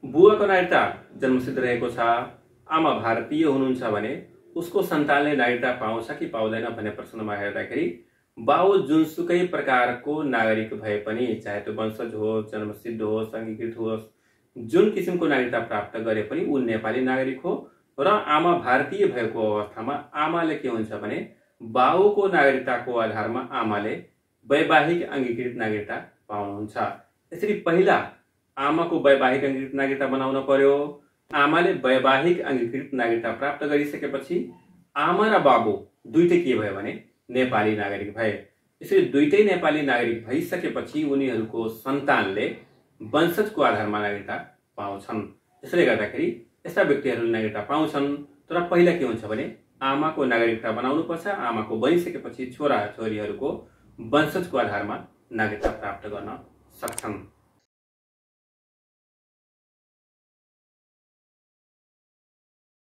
बुवाको नागरिकता जन्मसिद्ध रहेको छ, आमा भारतीय हुनुहुन्छ भने उसको सन्तानले नागरिकता पाउँछ कि पाउँदैन भन्ने प्रश्नमा हेर्दाखेरि बाउ जुनसुकै प्रकारको नागरिक भए पनि, चाहे त्यो वंशज होस्, जन्मसिद्ध होस्, अङ्गीकृत होस्, जुन किसिमको नागरिकता प्राप्त गरे पनि ऊ नेपाली नागरिक हो। र आमा भारतीय भएको अवस्थामा आमाले के हुन्छ भने बाउको नागरिकताको आधारमा आमाले वैवाहिक अङ्गीकृत नागरिकता पाउनुहुन्छ। यसरी पहिला आमाको वैवाहिक अङ्गीकृत नागरिकता बनाउन पर्यो। आमाले वैवाहिक अङ्गीकृत नागरिकता प्राप्त गरिसकेपछि आमा र बाबु दुईटै के भयो भने नेपाली नागरिक भए। यसरी दुईटै नेपाली नागरिक भइसकेपछि उनीहरूको सन्तानले वंशजको आधारमा नागरिकता पाउँछन्। त्यसैले गर्दाखेरि यस्ता व्यक्तिहरूले नागरिकता पाउँछन्। तर पहिला के हुन्छ भने आमाको नागरिकता बनाउनु पर्छ। आमाको बनिसकेपछि छोरा छोरीहरूको वंशजको आधारमा नागरिकता प्राप्त गर्न सक्छन्।